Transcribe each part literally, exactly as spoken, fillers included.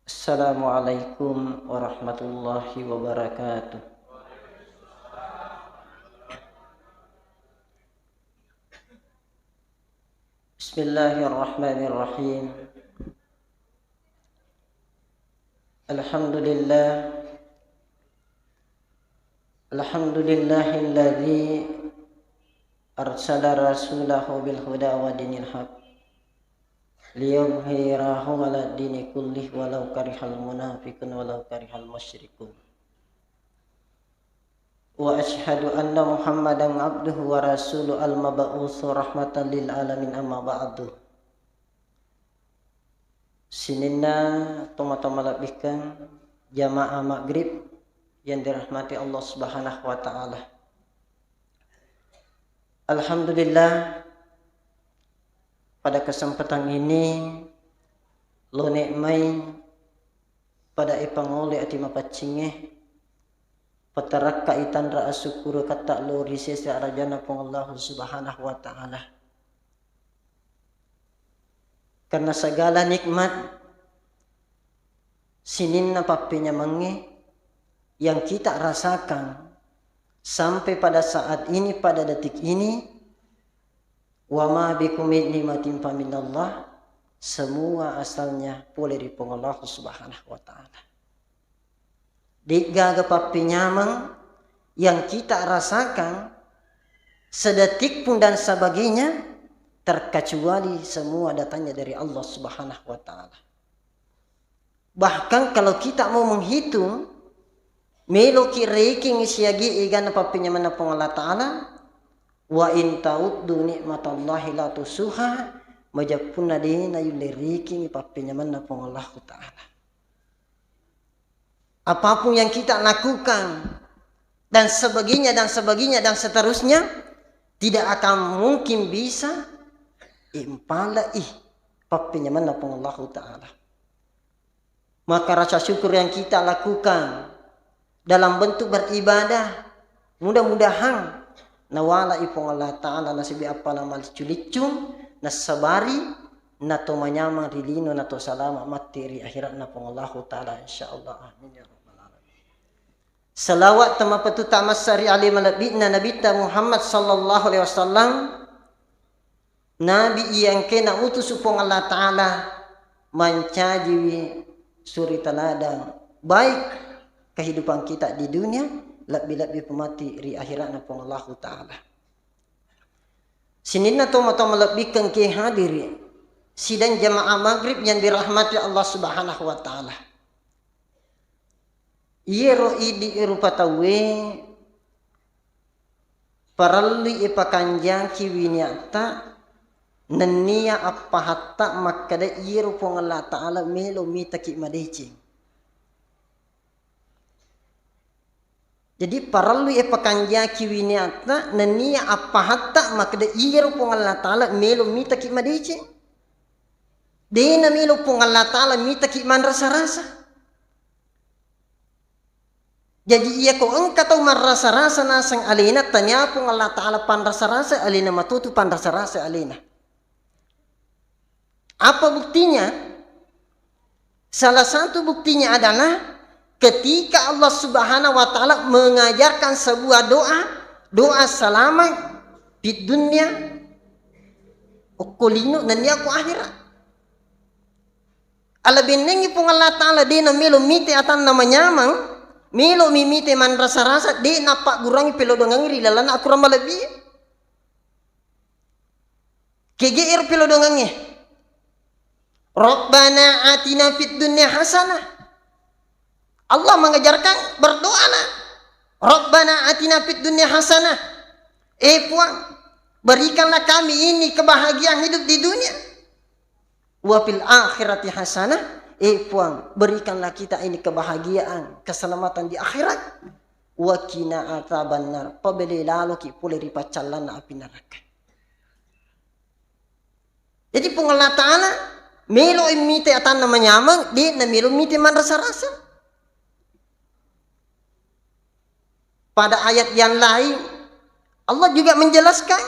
Assalamualaikum warahmatullahi wabarakatuh. Bismillahirrahmanirrahim. Alhamdulillah. Alhamdulillahilladzi arsala rasulahu bil huda wa dinil haq liyuzhirahu ala dini kullih walau karihal munafiqun walau karihal musyrikun. Wa asyhadu anna Muhammadan abduhu wa rasuluh al-mab'usu rahmatan lil alamin, amma ba'du. Sininna tomatoa malebbikkeng jamaah maghrib yang dirahmati Allah Subhanahu wa Ta'ala. Alhamdulillah, pada kesempatan ini lo nikmai pada ipangole ati mapaccingnge, patarakka itanra asyukuru katta lo ri sese arajana Puang Allahu Subhanahu wa Ta'ala. Karena segala nikmat sininna pappenyamengnge yang kita rasakan sampai pada saat ini, pada detik ini, wa ma bikum min ni'matin faminallah, semua asalnya pole ri Puang Allah Subhanahu wa Ta'ala. De'gaga pappenyameng yang kita rasakan sedetik pun dan sebagainya, terkecuali semua datangnya dari Allah Subhanahu wa Ta'ala. Bahkan kalau kita mau menghitung, meloki ranking siagi egana pappenyamenna Puang Allah Ta'ala, wa in ta'uddu ni'matallahi la tuhsuha, majeppunna de nayulle ranking pappenyamenna Puang Allah Ta'ala. Apapun yang kita lakukan dan sebagainya dan sebagainya dan seterusnya, tidak akan mungkin bisa impalai pappenyamenna Puang Allahu Ta'ala. Maka rasa syukur yang kita lakukan dalam bentuk beribadah, mudah-mudahan nawalai Puang Allah Ta'ala nasaba appala maliccu-liccung, nasabari, nato manyameng ri lino, nato salama matti ri akhiratna Puang Allahu Ta'ala, insyaallah. Amin ya rabbal alamin. Salawat tamapettu tamassa ri ale malebbi'na Nabitta Muhammad sallallahu alaihi wasallam, Nabi iya engkae nautusu Puang Allah Ta'ala mancajiwi suri teladan baik kehidupan kita di dunia, lebbi-lebbi pemati ri akhiratna Puang Allahu Ta'ala. Sininna tomatoa malebbikkeng ke hadiri, sidang jamaah maghrib yang dirahmati Allah Subhanahu wa Ta'ala. Iyero idi rupa tauwe parellui ipakanjaki winiatta nennia appahatta makkeda iyero Puang Allah Ta'ala melo mitaki madeceng. Jadi parellui ipakanjaki winiatta nennia appahatta makkeda iyero Puang Allah Ta'ala melo mitaki madeceng. Dena melo Puang Allah Ta'ala mitaki manrasa-rasa. Jadi iyako engka tau marrasa-rasa naseng alena, tania Puang Allah Ta'ala panrasa-rasa alena, matotu panrasa-rasa alena. Apa buktinya? Salah satu buktinya adalah ketika Allah Subhanahu wa Ta'ala mengajarkan sebuah doa, doa selamat di dunia, okko lino, nennia ko akhirat. Alabennengngi Puang Allah Ta'ala de namelo mite atanna manyameng, melo mi mite manrasa-rasa, de nappaggurangi pelodongengngi ri lalenna akurang malebbi. Kege ero pelodongengnge. Rabbana atina fid dunya hasanah. Allah mengajarkan berdoalah. Rabbana atina fid dunya hasanah. Eh Puang, berikanlah kami ini kebahagiaan hidup di dunia. Wa fil akhirati hasanah, eh Puang, berikanlah kita ini kebahagiaan, keselamatan di akhirat. Wa qina adzabannar, pabele laloki pole ri paccallanna api neraka. Jadi Puang Allah Ta'ala melo mite atanna manyameng, de namelo mite manrasa-rasa. Pada ayat yang lain, Allah juga menjelaskan,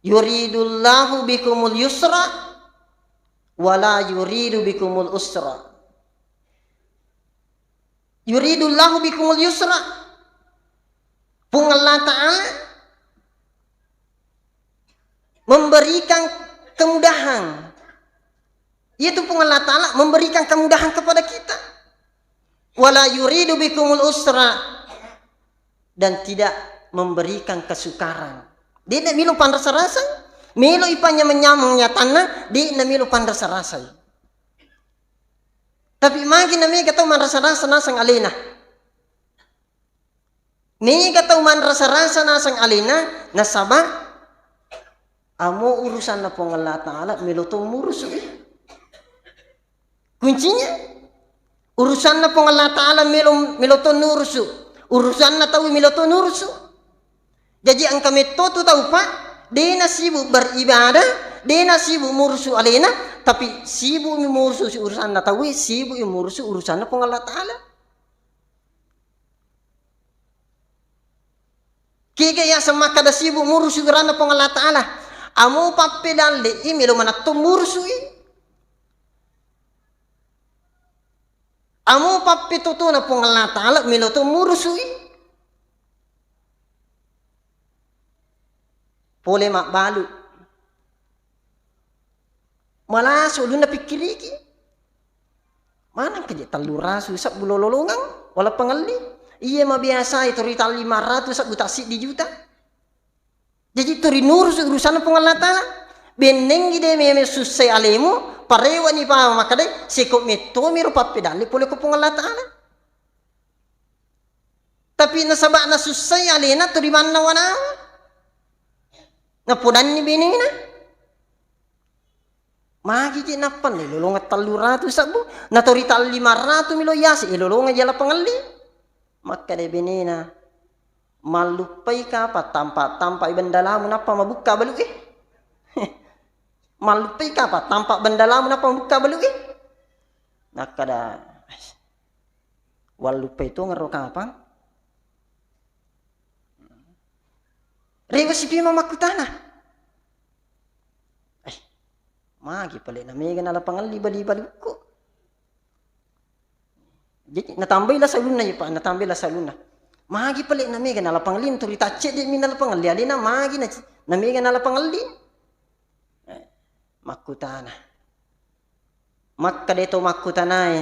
"Yuridullahu bikumul yusra, wala yuridu bikumul usra." Yuridullahu bikumul yusra. Puang Allah Ta'ala memberikan kemudahan. Itu Puang Allah Ta'ala memberikan kemudahan kepada kita. Wala yuridu bikumul usra, dan tidak memberikan kesukaran. De'na melo panrasa-rasa, melo ipanyameng-nyameng nyatanna, de'na melo panrasa-rasai. Tapi magi na mega tau manrasa-rasa naseng alena. Mega tau manrasa-rasa naseng alena, nasaba amo urusanna Puang Allah Ta'ala melo to murusu. Kuncinya, urusanna Puang Allah Ta'ala melo, melo to nurusu. Urusanna tau melo to nurusu. Jaji engka metto tu tau, Pak, de'na sibuk beribadah, de'na sibuk murusu alena, tapi sibuk mi murusu urusanna tau, sibuk mi murusu urusanna Puang Allah Ta'ala. Kega yaseng makkada sibuk murusu urusanna Puang Allah Ta'ala? Amo pappedalle i melo manatto murusu i. Amo pappetotona Puang Allah Ta'ala melo to murusu i. Pole mabbalu. Malasu ulunna pikkiriki. Maneng keje tellu rasu sebbu lolongang wala pangelli. Iye mabiasa itu ri talli maratu sebbu tassiddi juta. Jaji tu rinurusu urusanna Puang Allah Ta'ala. Bennengi de meme sussai alemu, parewani pa makkadai, seko mettomi ro pappedalle pole ko Puang Allah Ta'ala. Tapi nasaba nasussai alena tu rimanna wanawa. Napodanni benena. Magi je nappanne lolongeng tellu ratu sebbu, natori talli maratu milo yase, eh, lolongeng jala pangelli. Makkeda benena, malluppai kapang tampa-tampai bendalamu nappa mabukka balu e. Malluppai kapang tampa bendalamu nappa mabukka balu e. Nakkeda, walluppai tongeng ro kapang. Rewa sipi mamakkutana. Eh, magi pale na mega nala pangelli bali-balukku. Jadi natambai lasa ulunna ya, Pak, natambai lasa ulunna. Magi pale na mega nala pangelli, turi tacce de mi nala pangelli, alena magi na, na mega nala pangelli. Eh, makkutana. Makkeda to makkutanae,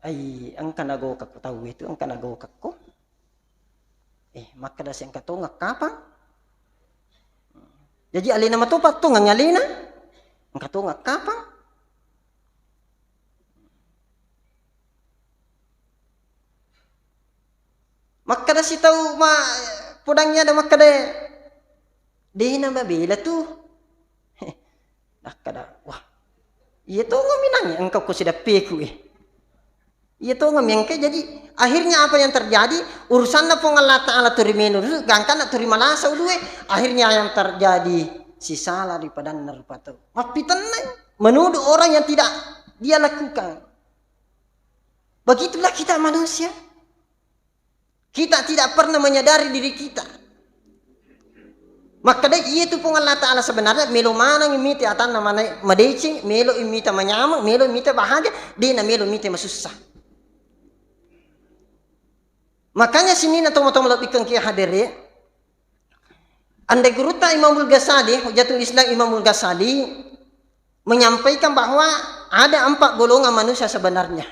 "Ai, engka nagokakko tauwe tu, engka nagokakko." Eh, makkeda si engka tongeng kapang. Jaji alena matopa tongeng alena. Engka tongeng kapang. Makkeda sitau ma-, podangngi ada makkeda, "Dena mabela tu." Nakkeda, "Wah, iya tongeng minang engka ko sidappeku eh." Iya tongeng mengke. Jadi akhirnya apa yang terjadi? Urusanna Puang Allah Ta'ala tu rimenu, gangkanna tu rimalasa ulue. Akhirnya yang terjadi sisala ri padanna rupa tau. Mappitennang menuduh orang yang tidak dia lakukan. Begitulah kita manusia. Kita tidak pernah menyadari diri kita. Makkeda iya tu Puang Allah Ta'ala sebenarnya melo maneng mite atanna mana-, madeceng, melo mita manyameng, melo mita bahagia, dena melo mite masussa. Makanya sinina tomatoa malebbikkeng ki hadere, ande gurutta Imamul Ghazali, Hujjatul Islam Imamul Ghazali, menyampaikan bahwa ada empat golongan manusia sebenarnya.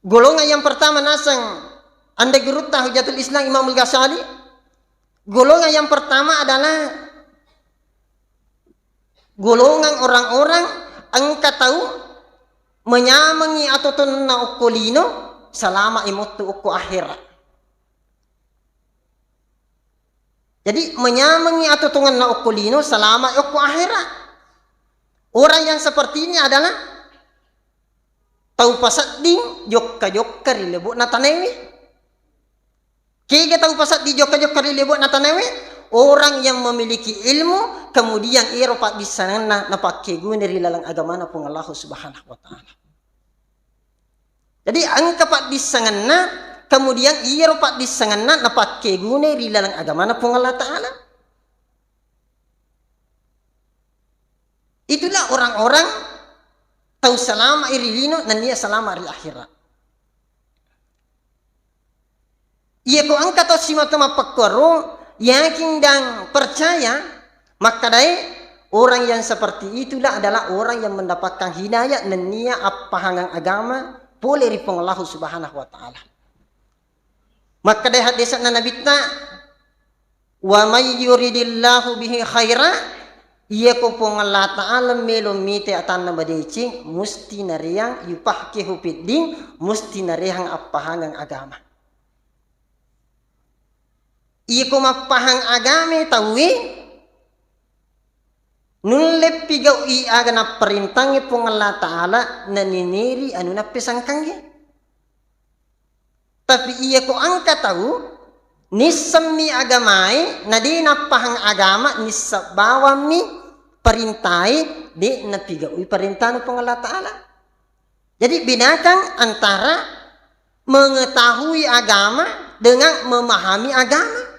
Golongan yang pertama naseng ande gurutta Hujjatul Islam Imamul Ghazali, golongan yang pertama adalah golongan orang-orang engka tau menyamengi atotonna okko lino, salama i mottu okko akhera. Jadi menyamengi atotongenna okko lino, salama i okko akhera. Orang yang seperti ini adalah tau pasedding jokka-jokka ri lebo'na tanaewe. Kega tau pasedding jokka-jokka ri lebo'na tanaewe? Orang yang memiliki ilmu, kemudian iyaro paddissengenna napakkeguna ri laleng agamana Puang Allah Subhanahu wa Ta'ala. Jadi engka paddissengenna, kemudian iyaro paddissengenna napakkeguna ri laleng agamana Puang Allah Ta'ala. Itulah orang-orang tau salama ri lino nennia salama ri akhirat. Iya ko engka tau simata mappakkuaro, yakin dan percaya, makkadae orang yang seperti itulah adalah orang yang mendapatkan hidayah nennia appahangan agama pole ri Puang Allahu Subhanahu wa Ta'ala. Makkadae haddese'na Nabitta, "Wa may yuridillahu bihi khaira," iya ko Puang Allah Ta'ala melo mite atanna madeceng, musti nareang, yufaqqihhu fiddin, musti nareang appahangan agama. Iya ko mappahang agame tauwe, nulle pigau'i aga napparintangnge Puang Allah Ta'ala naniniri anu nappesangkangnge. Tapi iya ko engka tau nissemmi agamae, na de nappahang agama, nisseng bawammi parintae, de napigaui parintana Puang Allah Ta'ala. Jadi bedakan antara mengetahui agama dengan memahami agama.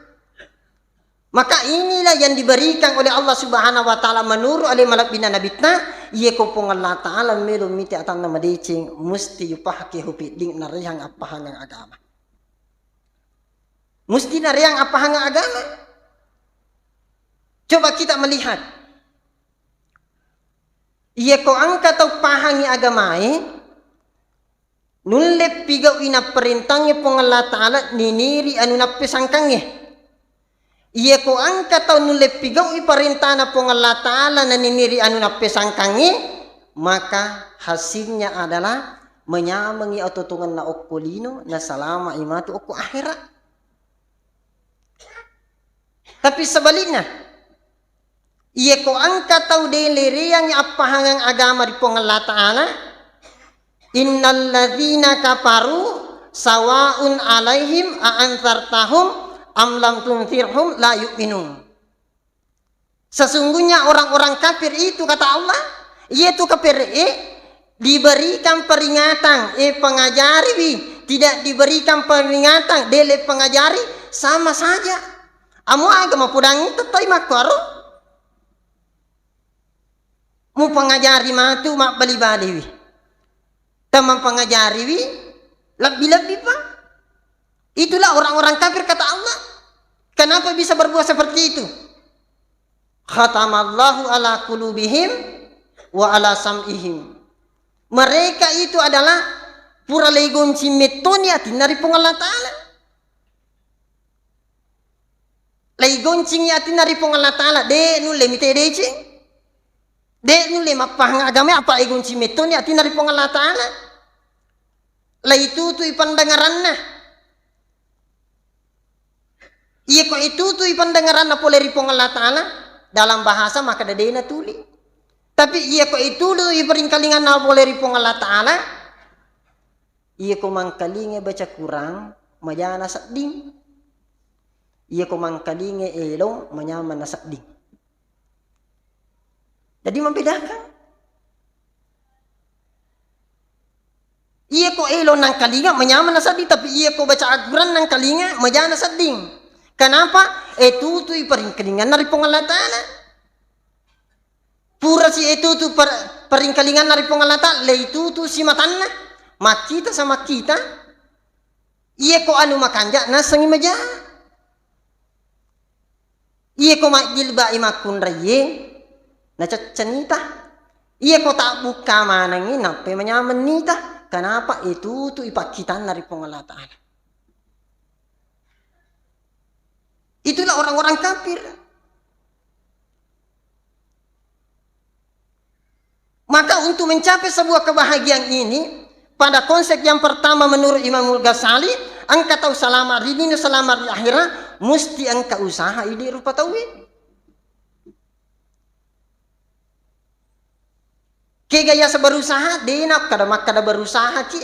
Maka inilah yang diberikan oleh Allah Subhanahu wa Ta'ala menurut ale malebbina Nabitta, iya ko Puang Allah Ta'ala melo mite atanna madeceng, musti yufaqqihhu fiddin, narehang appahangan agama. Musti narehang appahangan agama. Coba kita melihat. Iya ko engka tau pahangi agamae, nulle pigau'i napparintangnge Puang Allah Ta'ala niniri anu nappesangkangnge. Iya ko engka tau nulle pigau'i parentana Puang Allah Ta'ala naniniri anu nappesangkangnge, maka hasilnya adalah manyamengngi atuo-tuongenna okko lino, nasalama'i matu okko akhirat. Tapi sebaliknya, iya ko engka tau de lereangngi appahangang agama ri Puang Allah Ta'ala, "Innalladzina kafaru sawaun alaihim a anzartahum am lam tunzirhum la yu'minun." Sesungguhnya orang-orang kafir itu, kata Allah, iya tu kafir e, diberikan peringatan, eh, pengajariwi, tidak diberikan peringatan, dele pengajari, sama saja. Amo aga mapodangngi tettai makkuaro. Mupangajari matu mabbali-baliwi. Tamampangajariwi lebbi-lebbi pa. Itulah orang-orang kafir kata Allah. Kenapa bisa berbuat seperti itu? Khatamallahu ala qulubihim wa ala sam'ihim. Mereka itu adalah pura leigoncing mettoni atinna ri Puang Allah Ta'ala. Leigoncingi atinna ri Puang Allah Ta'ala, de nulle mite deceng. De nulle mappahang agama apa egoncing mettoni atinna ri Puang Allah Ta'ala. Leitutui pandengaranna. Iya ko itutui pandengaranna pole ri Puang Allah Ta'ala, dalam bahasa maka dadena tuli. Tapi iya ko itutui paringkalinganna pole ri Puang Allah Ta'ala, iya ko mangkalinga baca Quran, majana sedding. Iya ko mangkalinga elo, manyameng na sedding. Jadi membedakan. Iya ko elo nangkalinga, manyameng na sedding, tapi iya ko baca Al-Quran nangkalinga, majana sedding. Kenapa? Eh, tutui paringkalinganna ri Puang Allah Ta'ala. Pura si etutu par-, paringkalinganna ri Puang Allah Ta'ala, leitutu si matanna. Makkita sama kita. Iya ko anu makanja, nasengi maja. Iya ko majjilba'i makkunraiye, nacaccanita. Iya ko tabbukka manengi, nappai manyamennita. Kenapa? Etutu ipakkitanna ri Puang Allah Ta'ala. Itulah orang-orang kafir. Maka untuk mencapai sebuah kebahagiaan ini, pada konsep yang pertama menurut Imamul Ghazali, engka tau salama ri dunia, salama ri akhirat, musti engka usaha idi rupa tauwe. Kega yasa berusaha, dena kada makkada berusaha ki.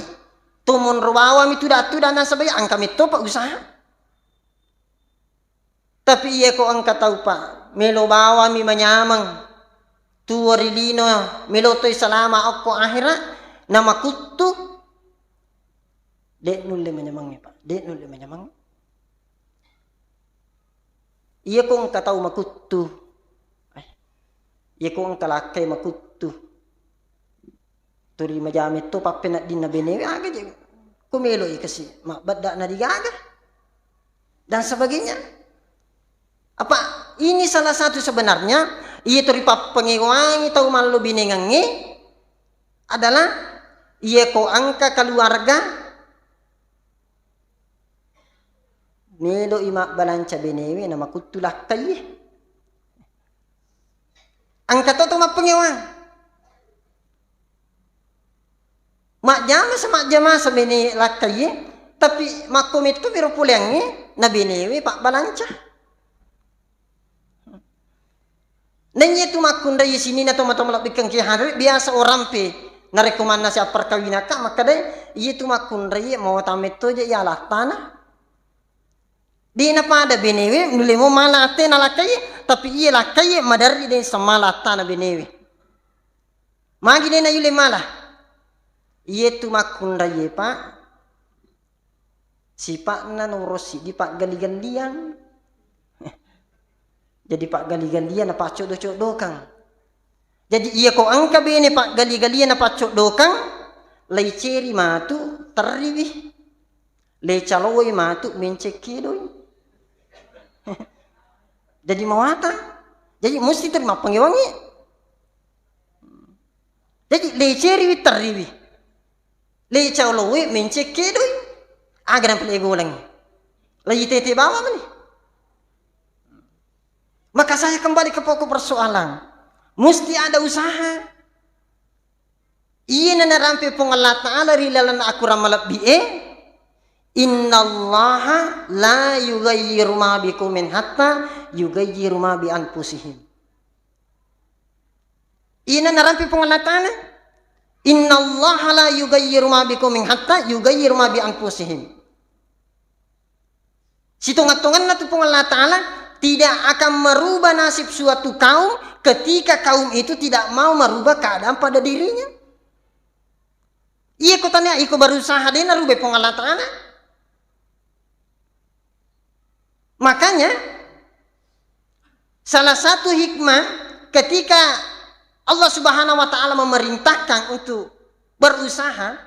Tumonro bawami tuda-tuda nasaba iya engka mettopa usaha. Tapi iya ko engka tau pa melo bawami manyameng tuo ri lino, melo toi salama okko akhirat, namakuttu, de nulle manyamengngi pa, de nulle manyamengngi. Iya ko engka tau makuttu, eh, iya ko engka lakkai makuttu, Turi majame to pappeneddinna benewe, aga je ko meloi kasi mabbedda na digaga dan sebagainya. Apa ini salah satu sebenarnya, iya to ripappengewangi tau mallo binengangnge adalah iya ko engka keluarga meloi mabbalanca benewe na makuttu lakkaiye. Engka to to mappengewang. Majjama sa majjama sa bene lakkaiye, tapi makko metto biro poleangnge na benewe pabbalanca. Naiye tu makkunrai sininna tomatoa malebbikkeng ki hadere, biasa orang pe narekko manna siapparkawinakka makkadai, iye tu makkunrai mawatang metto je iya lattana. De napada benewe nulle mo mala atte na lakkai, tapi iye lakkai maderri de semmala attana benewe. Magi de nayulle mala? Iye tu makkunrai, Pak. Sipa'na nomoro siddi paggali-galliang. Jadi paggali-galliang na paccoddo-coddokang. Jadi iya ko engka bene paggali-galliang na paccodokang, laiceri matu terriwi. Lecaloi matu mencekkedoi. Jadi mawatang. Jadi musti terima pengewangi. Jadi leceriwi terriwi. Lecaloi mencekkedoi. Aga nampa legoleng. Lagi tete bawa mani. Maka saya kembali ke pokok persoalan. Musti ada usaha. Iyana narampe Puang Allah Ta'ala ri lalenna akurang malebbi'e, "Innallaha la yughayyiru ma biqaumin hatta yughayyiru ma bi anfusihim." Iyana narampe Puang Allah Ta'ala, "Innallaha la yughayyiru ma biqaumin hatta yughayyiru ma bi anfusihim." Sitonga-tonganna tu Puang Allah Ta'ala tidak akan merubah nasib suatu kaum ketika kaum itu tidak mau merubah keadaan pada dirinya. Iya ko tania, iko berusaha de narubai Puang Allah Ta'ala. Makanya salah satu hikmah ketika Allah Subhanahu wa Ta'ala memerintahkan untuk berusaha,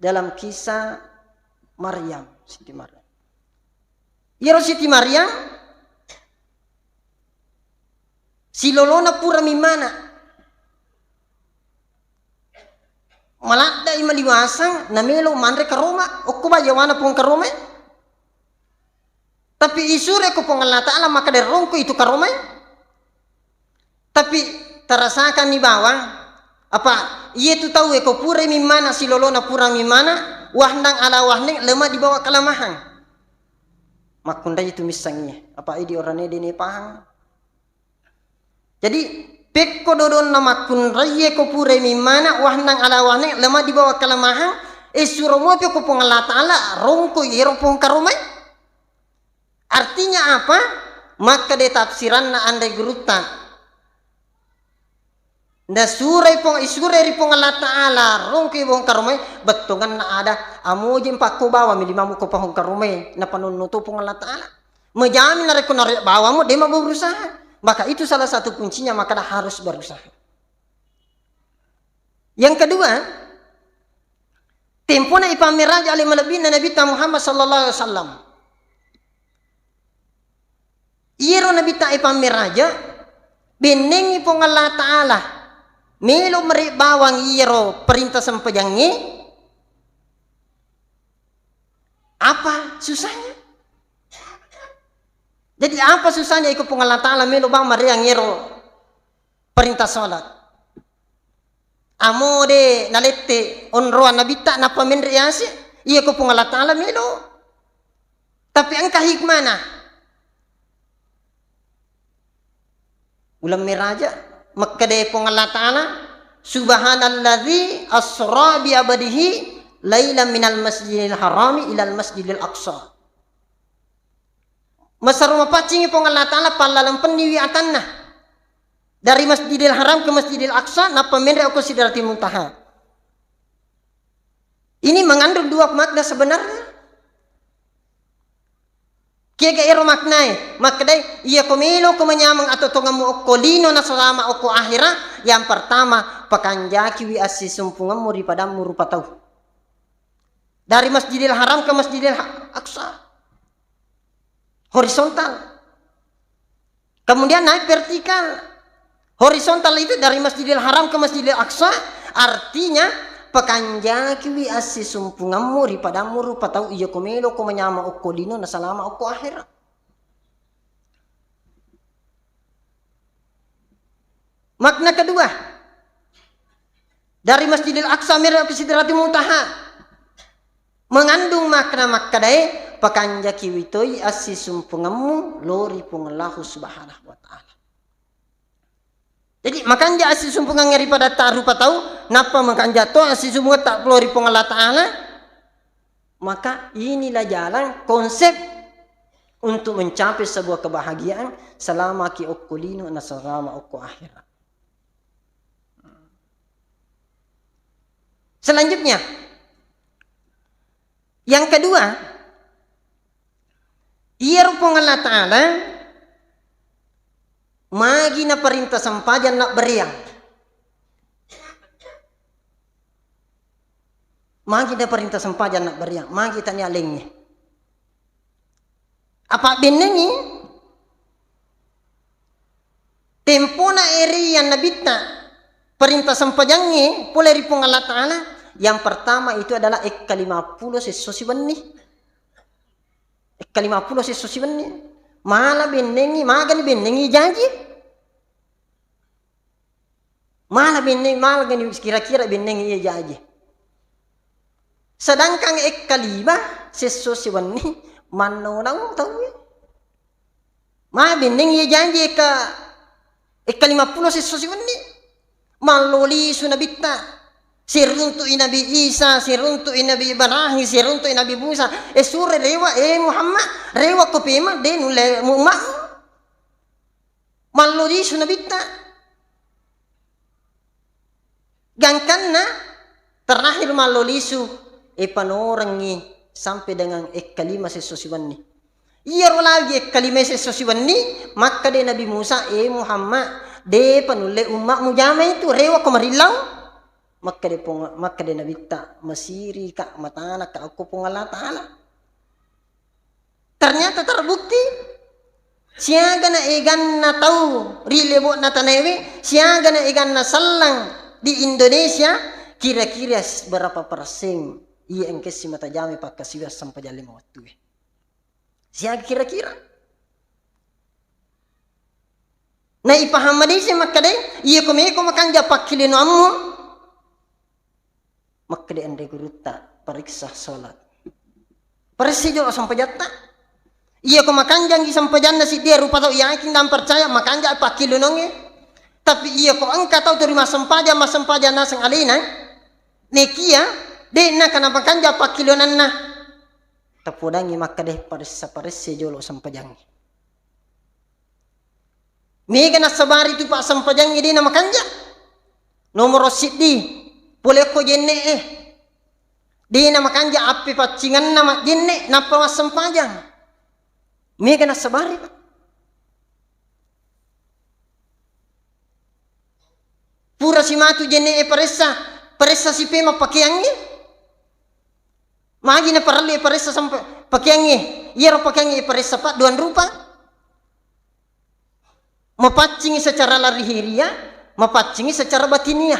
dalam kisah Maryam, Siti Maryam. Iyaro Siti Maryam silolona pura mimmana. Maladdai maliwasang namelo manre karoma, okko bajawana pong karoma. Tapi isure ko Puang Allah Ta'ala maka derrongko itu karomai. Tapi terasakanni bawang apa iya tu tau e ko pura mimmana silolona pura mimmana wahnang ala wahneng lema dibawa kelemahan. Makkunrai itu missangi apa idi orane dene pahang. Jadi pekko dodonna makkunrai e ko pura mimmana wahnang ala wahneng lema dibawa kelemahan. E suro mopi ko Puang Allah Ta'ala rongko iyero pong karomai. Artinya apa? Makkeda tafsiranna anre gurutta. Nasurai pong, isurai ri Puang Allah Ta'ala rongkoi pong karomai, bettonganna ada, amojeng pakko bawami limamu ko pahong karomai, napanonno to Puang Allah Ta'ala. Mejami narekko nare bawamu, de mau berusaha. Maka itu salah satu kuncinya, maka harus berusaha. Yang kedua, tempona ipammeraja ale malebbina Nabitta Muhammad sallallahu alaihi wasallam. Iyero Nabitta ipammeraja, bennengngi Puang Allah Ta'ala melo mere bawang iyero perintah sempajangnge, apa susahnya? Jadi apa susahnya iko Puang Allah Ta'ala melo bawang mareang iyero perintah salat? Amo de nalette onroang Nabitta nappa menre yase, iya ko Puang Allah Ta'ala melo. Tapi engka hikmana. Uleng meraja, makkeda Puang Allah Ta'ala, "Subhanalladzi asra bi abdihi lailan minal masjidil harami ilal masjidil aqsa." Maserro mapaccingi Puang Allah Ta'ala pallalempenniwi atanna dari Masjidil Haram ke Masjidil Aqsa, nappa menre okko Sidratil Muntaha. Ini mengandung dua makna sebenarnya. Kega ero maknae? Makkedai, iyako meloko manyameng atotongemmu okko lino nasalama okko ahera, yang pertama, pakanjakiwi assisumpungemmu ri padammu rupa tau. Dari Masjidil Haram ke Masjidil Ha-, Aqsa. Horizontal. Kemudian naik vertikal. Horizontal itu dari Masjidil Haram ke Masjidil Aqsa, artinya pakanjakiwi assisumpungemmu ri padammu rupa tau, iyako meloko manyameng okko lino nasalama okko ahera. Makna kedua, dari Masjidil Aqsa melo ke Sidratil Muntaha, mengandung makna makkedae, pakanjakiwi toi assisumpungemmu lao ri Puang Allahu Subhanahu wa Ta'ala. Jadi, makanja assisumpungengnge ri padatta rupa tau, nappa makanja to assisumpungetta lao ri Puang Allah Ta'ala, maka inilah jalan konsep untuk mencapai sebuah kebahagiaan selama ki okko lino na selama okko akhirat. Selanjutnya, yang kedua, iyaro Puang Allah Ta'ala magi naparinta sempajang nabbereang. Magi naparinta sempajang nabbereang, magi tania lengnge. Apa bennengi tempona eri yang nabitta perintah sempajangnge pole ri Puang Allah Ta'ala, yang pertama itu adalah ekka lima pulo sesso siwenni. Ekka lima pulo sesso siwenni. Mala bennengi, magani bennengi jaji. Mala benneng, mala gani kira-kira benneng iya jaji. Sedangkan ekka lima sesso siwenni mannonang tauwe. Ma benneng iya jaji ekka, ekka lima pulo sesso siwenni. Mallo lisu nabitta. Siruntu'i Nabi Isa, siruntu'i Nabi Ibrahim, siruntu'i Nabi Musa. E sure rewa, e Muhammad, rewa ko pema, de nulle mu-, umma. Mallo lisu nabitta. Gangkanna terakhir mallo lisu, e panorengngi sampai dengan ekka lima sesso siwenni. Iyaro lagi ekka lima sesso siwenni, makkeda Nabi Musa, e Muhammad, de panulle umma mujama itu, rewa ko marillau. Makkeda Puang, makkeda Nabitta, masirika matanaka okko Puang Allah Ta'ala. Ternyata terbukti, siagana eganna tau ri lebo'na tanaewe, siagana eganna sellang di Indonesia, kira-kira s-, berapa persen iya engkessi matajame pakkasiwiang sempajang lima wettue? Siaga kira-kira? Na ipahang madeceng makkeda, iya ko meko makanja pakkilinoammu, makkeda anre gurutta, pariksa salat. Paressai jolo sempajatta. Iya ko makanjangi sempajanna siddi rupa tau yakin dan percaya, makanja pakkilinoangnge. Tapi iya ko engka tau tuli massempajang, massempajang naseng alena, nekia, de'na kana makanja pakkilinoanna. Tapodangi makkeda paressa-paressai jolo sempajangnge. Mega nassabari tu passempajangnge de namakanja. Nomoro siddi, pole ko jenne'e. De namakanja appepaccingenna majjenne nappa massempajang. Mega nassabari, Pak. Pura simatu jenne'e paressa, paressa sipe mappakeangnge. Magi naparellu iparessa sampa-, pakeangnge? Iyaro pakeangnge iparessa, Pak, duang rupa. Mapaccingi secara lahiriah, mapaccingi secara batiniah.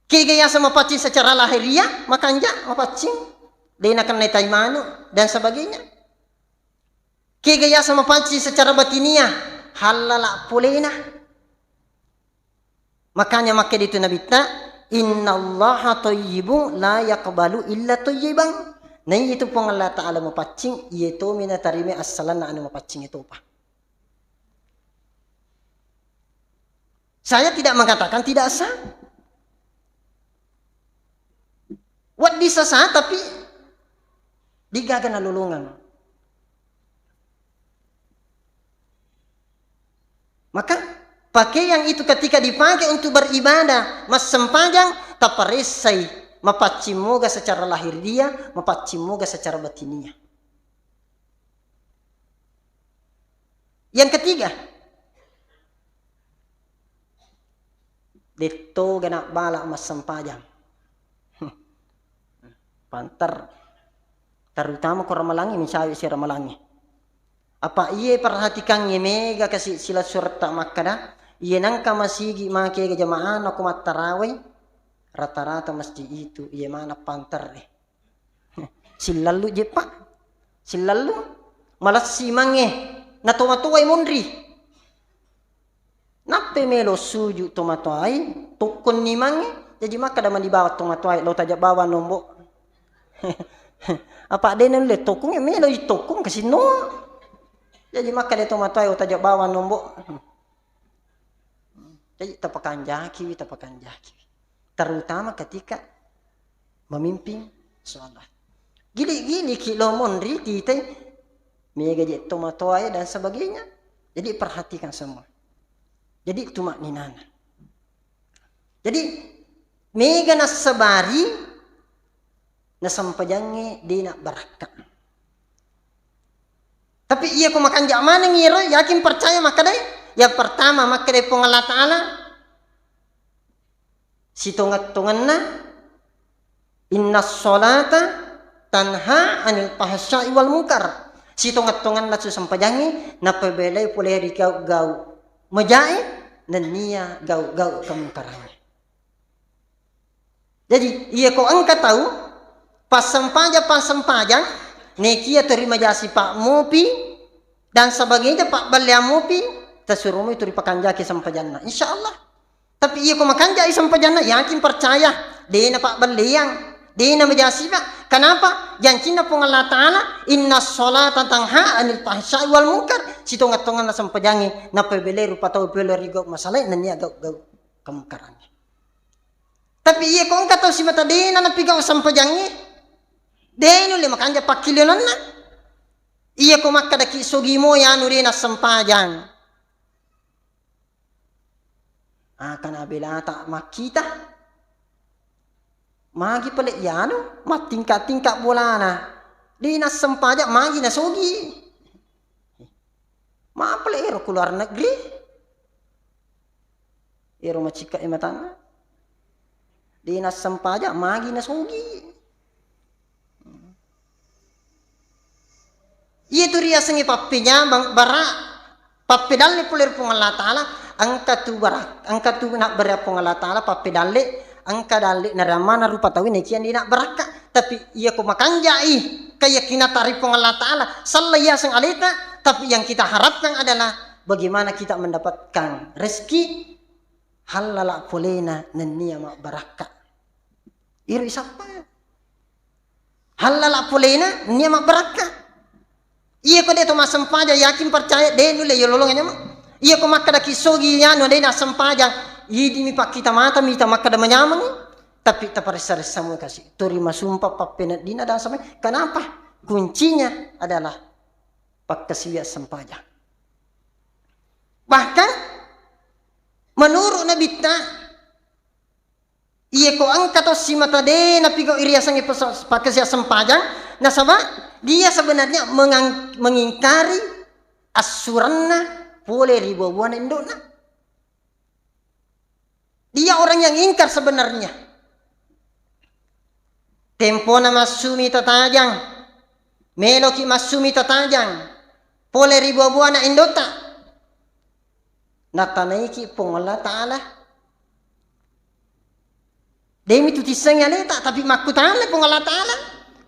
Kega yaseng mapaccing secara lahiriah, makanja mapaccing, de nakennai tai manu, dan sebagainya. Kega yaseng mapaccing secara batiniah, hallala polena. Makanya makkeda itu Nabitta, "Innallaha thayyibun la yaqbalu illa thayyiban." Naiya tu Puang Allah Ta'ala mapaccing, iye tomi natarima assalanna anu mapaccing itu, Pak. Saya tidak mengatakan tidak sah. Wedding sah, tapi degaga nalolongeng. Maka pakaian itu ketika dipakai untuk beribadah, massempajang, taparessai mapaccing moga secara lahiriah, mapaccing moga secara batiniah. Yang ketiga, detto gana bala massempajang. Panter, terutama ko ramalangnge, mencawe si ramalangnge. Apa iye perhatikangnge mega kasi sila suretta makkada, iye nangka masigi make ga jamaah nako mattarawai, rata-rata masjid itu iye mana panter e. Sillallu jeppa, sillallu malessi mange, natomatoai monri. Nappai melo suju tomatoai, tokkonni mange, jaji makkada mani bawang tomatoai, lo taja bawang nombo. Apa de nulle tokkung, melo i tokkung kasinno. Jaji makkada tomatoai, lo taja bawang nombo. Jadi tapakanjakiwi, tapakanjakiwi. Terutama ketika memimpin sholat. Gili-gili ki lo monri titai, mega je tomatoae dan sebagainya. Jadi perhatikan semua. Jadi tumak ninana. Jadi mega nassabari nasempajangnge de nabbarakka. Tapi iya ko makanja maneng iro, yakin percaya makkedai, yang pertama makkedai Puang Allah Ta'ala, sitongeng-tongenna, "Inna sholata tanha anil fahsya'i wal munkar." Sitongeng-tongenna tu sempajangnge napabelai pole ri gau-gau majae nennia gau-gau kemungkarangnge. Jadi iya ko engka tau passempajang-passempajang, nekia to ri majasi pak mopi dan sebagainya, pak balleang mopi, tasurumoi tu ripakanjaki sempajanna, insya Allah. Tapi iya ko makanjai sempajanna, yakin percaya, dena pak balleang, dena majasi pak. Kenapa? Jancinna Puang Allah Ta'ala, "Inna sholata tanha anil fahsya'i wal munkar." Sitongeng-tongenna sempajangnge napabelai rupa tau pole ri gau masalae nennia gau-gau kemungkarangnge. Tapi iya ko engka tau simata dena napigau sempajangnge, de nulle makanja pakkilionanna. Iya ko makkadaki sogi moi anu de nassempajang. Akana belata makkita. Magi pale yanu mattingka-tingka bolana. De nassempajang magi nasogi. Mapale ero ku luar negeri. Ero macikka e matanna. De nassempajang magi nasogi. Iya tu riasengnge pappenyameng bara, pappedalle pole ri Puang Allah Ta'ala, engka tu bara, engka tu nabbere Puang Allah Ta'ala pappedalle, engka dalle narammana rupa tau nekia de nabbarakka. Tapi iya ko makanjai keyakinan tari Puang Allah Ta'ala, sella yaseng aleta, tapi yang kita harapkan adalah bagaimana kita mendapatkan rezeki hallala polena nennia mabbarakka. Iro isappa. Hallala polena nennia mabbarakka. Iya ko de to massempajang, yakin percaya de nulle yololong nyameng. Iya ko makkadaki sogi yanu de nassempajang, idi mi pakkita mata mita makkada manyameng, tapi taparessa-ressa mo kasi. Tori masumpa pappeneddina dan sampai. Kenapa? Kuncinya adalah pakkasiwiang sempajang. Bahkan menurut Nabitta, iya ko engka to simata de napigau iriasengnge pesa-, pakkasiwiang sempajang, nasaba dia sebenarnya mengang-, mengingkari assurenna pole ri bua-buana indo'na. Dia orang yang ingkar sebenarnya. Tempona massumi tatajang, meloki massumi tatajang pole ri bua-buana indotta. Natanaiki Puang Allah Ta'ala. Demi tu tissengi aleta, tapi makkutana Puang Allah Ta'ala.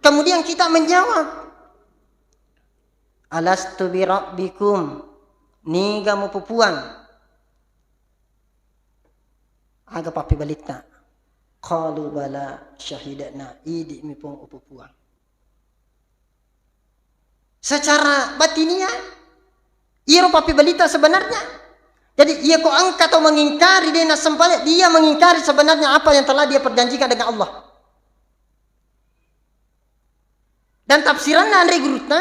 Kemudian kita menjawab, "Alastu bi rabbikum, niga mupupuang?" Aga pappibalitta? Qalu bala syahidna, idi mi Puang upupuang. Secara batinia, iyaro pappibalitta sebenarnya. Jadi, iya ko engka tau mengingkari de nassempajang, dia mengingkari sebenarnya apa yang telah dia perjanjikan dengan Allah. Dan tafsiranna anre gurutta,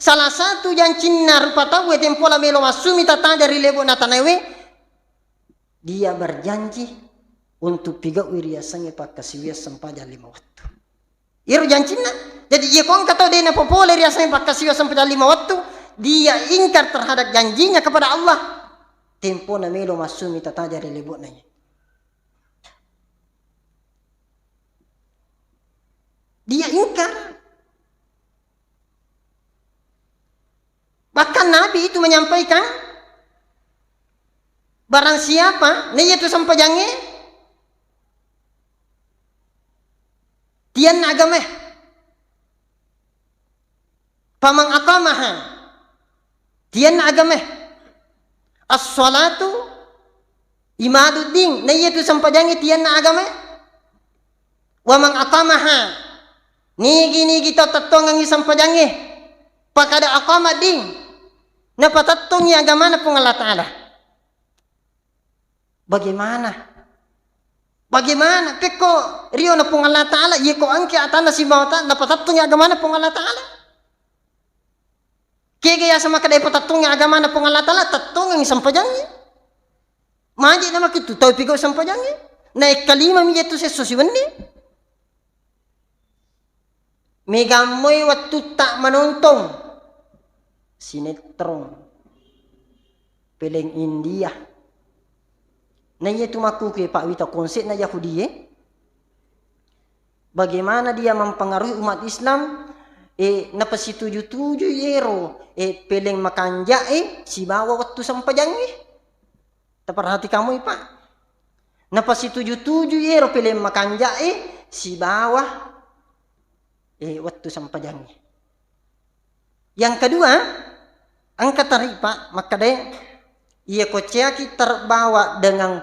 salah satu jancinna rupa tauwe tempola melo massumi tatajang ri lebo'na tanaewe, dia berjanji untuk pigau'i riasengnge pakkasiwiang sempajang lima wettu. Iyaro jancinna. Jadi, iya ko engka tau de napopole riasengnge pakkasiwiang sempajang lima wettu, Dia ingkar terhadap janjinya kepada Allah, tempona melo massumi tataja ri lebo'na iya. Dia ingkar. Bahkan Nabi itu menyampaikan, barang siapa naiya tu sempajangnge tianna agamae, faman aqamaha, tianna agamae, as-salatu imaduddin, naiya tu sempajangnge tianna agamae, wa man aqamaha, nigi-nigi tau tettongengngi sempajangnge, faqad aqamaddin, napatettongngi agamana Puang Allah Ta'ala. Bagaimana? Bagaimana? Pekko riona Puang Allah Ta'ala, yeko engka atanna sibawa ta-, napatettongngi agamana Puang Allah Ta'ala. Kega yaseng makkeda patettongngi agamana Puang Allah Ta'ala, tettongengngi sempajangnge. Maje na makkuttu tau pigau sempajangnge. Naekkalima mi je tu sesso siwenni. Megammoi wettutta manontong sinetron peleng India. Naiya tu makkukue Pak Wita, konsepna Yahudie, bagaimana dia mempengaruhi umat Islam, eh, napasituju-tuju ero, eh, peleng makanja'e sibawa wettu sempajangnge. Taperhatikamoi, Pak. Napasituju-tuju ero peleng makanja'e sibawa, eh, wettu sempajangnge. Yang kedua, engka taripa makkedae, iya ko ceaki terbawa dengan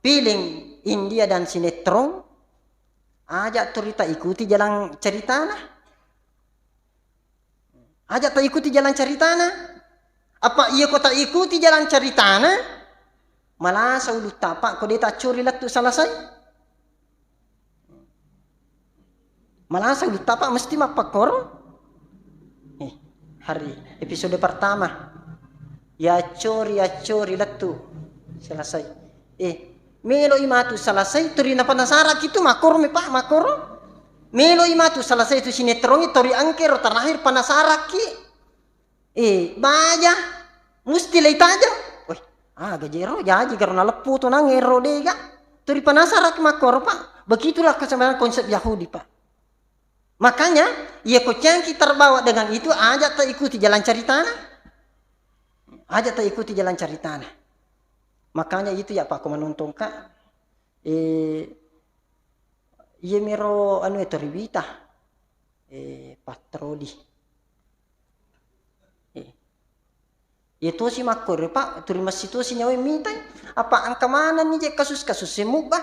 film India dan sinetron, aja tu rita ikuti jalan ceritana. Aja ta ikuti jalan ceritana. Apa iya ko ta ikuti jalan ceritana, malasa ulutta, Pak, ko de ta cori lettu selesai. Malasa ulutta, Pak, mesti mappakkoro. Eh, hari episode pertama. Ya cori, ya cori lettu selesai. Eh, melo i matu selesai, turi na penasarakki tu makkoro mi, Pak, makkoro. Melo i matu selesai tu sinetron i, tori engke ro terakhir penasarakki. Eh, baja, musti lei tajeng. Weh, aga jero, jaji garo naleppu tu nang ero dega. Turi penasarakki makkoro, Pak. Begitulah sebenarnya konsep Yahudi, Pak. Makanya, iya ko cangki terbawa dengan itu, aja ta ikuti jalan ceritana. Aja ta ikuti jalan ceritana. Makanya itu ya, Pak, ko manontong ka, eh, iya miro anu e, tori wita, eh, patroli. Eh. Iya tosi makkoro, Pak, turi massi tosi nyawa mitai. Apa engka manenni je kasus-kasus e mubba.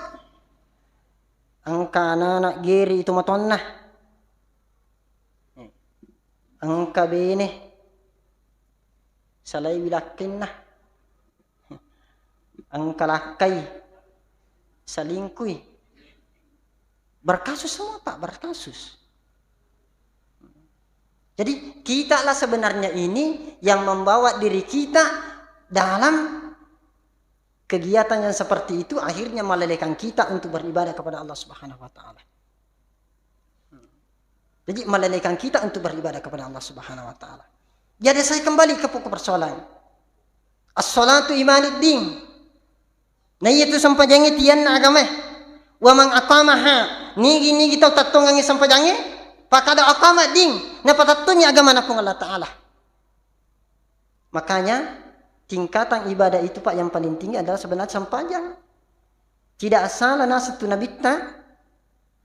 Engka anak-anak geri itu matoanna. Eh. Engka bene salaiwi lakkenna. Engka lakkai, selingkuh. Berkasus semua, Pak, berkasus. Jadi, kita lah sebenarnya ini yang membawa diri kita dalam kegiatan yang seperti itu, akhirnya melalaikan kita untuk beribadah kepada Allah Subhanahu wa Ta'ala. Jadi, melalaikan kita untuk beribadah kepada Allah Subhanahu wa Ta'ala. Jadi, saya kembali ke pokok persoalan. As-salatu imaduddin. Naiya tu sempajangnge tianna agamae. Wa man aqamaha, nigi-nigi tau tettongengngi sempajangnge, faqad aqamaddin, napatettongngi agamana Puang Allah Ta'ala. Makanya, tingkatan ibadah itu, Pak, yang paling tinggi adalah sebenarnya sempajang. Tidak salah naseng tu Nabitta,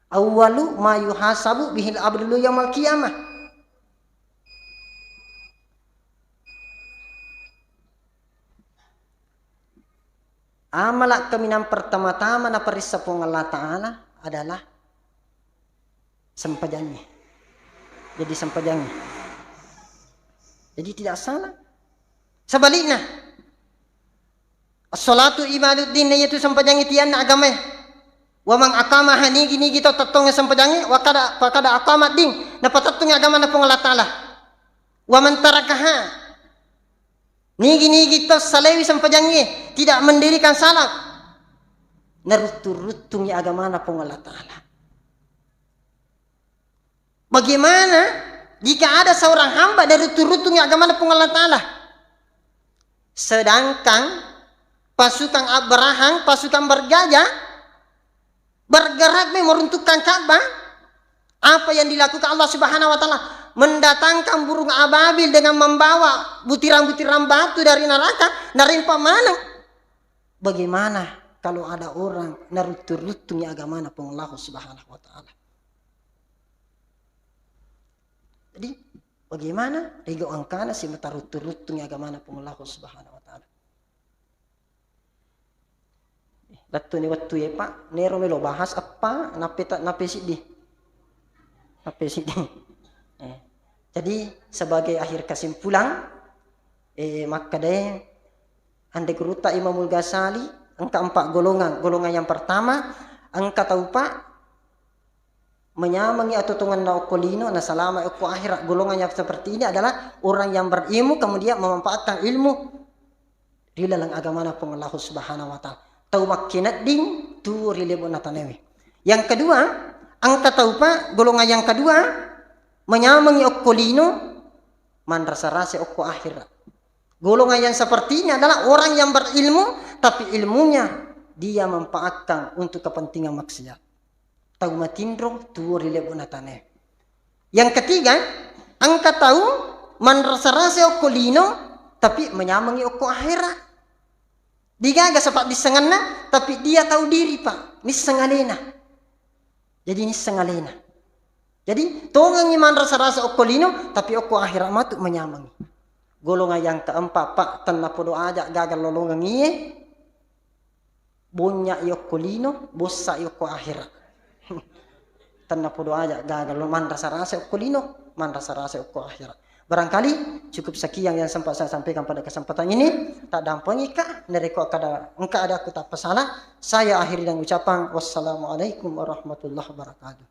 "Awwalu ma yuhasabu bihil abdu yaumal qiyamah." Amala kaminang pertama-tama naparessa Puang Allah Ta'ala adalah sempajangnge. Jadi sempajangnge. Jadi tidak salah. Sebaliknya, as-salatu imaduddin, naiya tu sempajangnge tianna agamae. Wa man aqamaha, nigi-nigi tau tettongnge sempajangnge, wa kada, faqad aqamaddin, napatettongngi agamana Puang Allah Ta'ala. Wa man tarakaha, nigi-nigi tau salaiwi sempajangnge, tidak mendirikan salat, naruttung-ruttungngi agamana Puang Allah Ta'ala. Bagaimana Jika ada seorang hamba dari turut-turutnya agamana Puang Allah Ta'ala, sedangkan pasukan Abraham, pasukan bergajah, bergerak nih meruntuhkan Ka'bah, apa yang dilakukan Allah Subhanahu wa Ta'ala? Mendatangkan burung ababil dengan membawa butiran-butiran batu dari neraka, narempa maneng. Bagaimana kalau ada orang naruttu-ruttungi agamana Puang Allah Subhanahu wa Ta'ala? Jadi, bagaimana rigo engkana simata ruttu-ruttungi agamana Puang Allah Subhanahu wa Ta'ala? Lettu ni wettu e, Pak, nero melo bahas eppa, nappe ta-, nappe siddi. Nappe siddi. Eh. Jadi, sebagai akhir kesimpulan, eh, makkedae ande gurutta Imamul Ghazali, engka empat golongan. Golongan yang pertama, engka tau, Pak, menyamengi atuongenna okko lino, nasalama okko akhirat. Golongan yang seperti ini adalah orang yang berilmu, kemudian memanfaatkan ilmu ri laleng agamana Puang Allah Subhanahu wa Ta'ala. Tau makkinedding tuo ri lebo'na tanae. Yang kedua, engka tau, Pak, golongan yang kedua, menyamengi okko lino, manrasa-rasa okko akhirat. Golongan yang seperti ini adalah orang yang berilmu, tapi ilmunya dia manfaatkan untuk kepentingan maksiat. Tau matinro tuo ri lebo'na tanae. Yang ketiga, engka tau manrasa-rasa okko lino, tapi menyamengi okko akhirat. Digaga sepaddissengenna, tapi dia tahu diri, Pak. Nisseng alena. Jadi nisseng alena. Jadi, tongengi manrasa-rasa okko lino, tapi okko akhirat matu menyamengi. Golongan yang keempat, Pak, tennapodo aja gagal lolongengi, bonnyai okko lino, bossai okko akhirat. Tennapodo aja gagal lo manrasa-rasa okko lino, manrasa-rasa okko akhirat. Barangkali cukup sekian yang sempat saya sampaikan pada kesempatan ini. Taddampengika, narekko kada engka ada aku tak salah, saya akhiri dengan ucapan wassalamualaikum warahmatullahi wabarakatuh.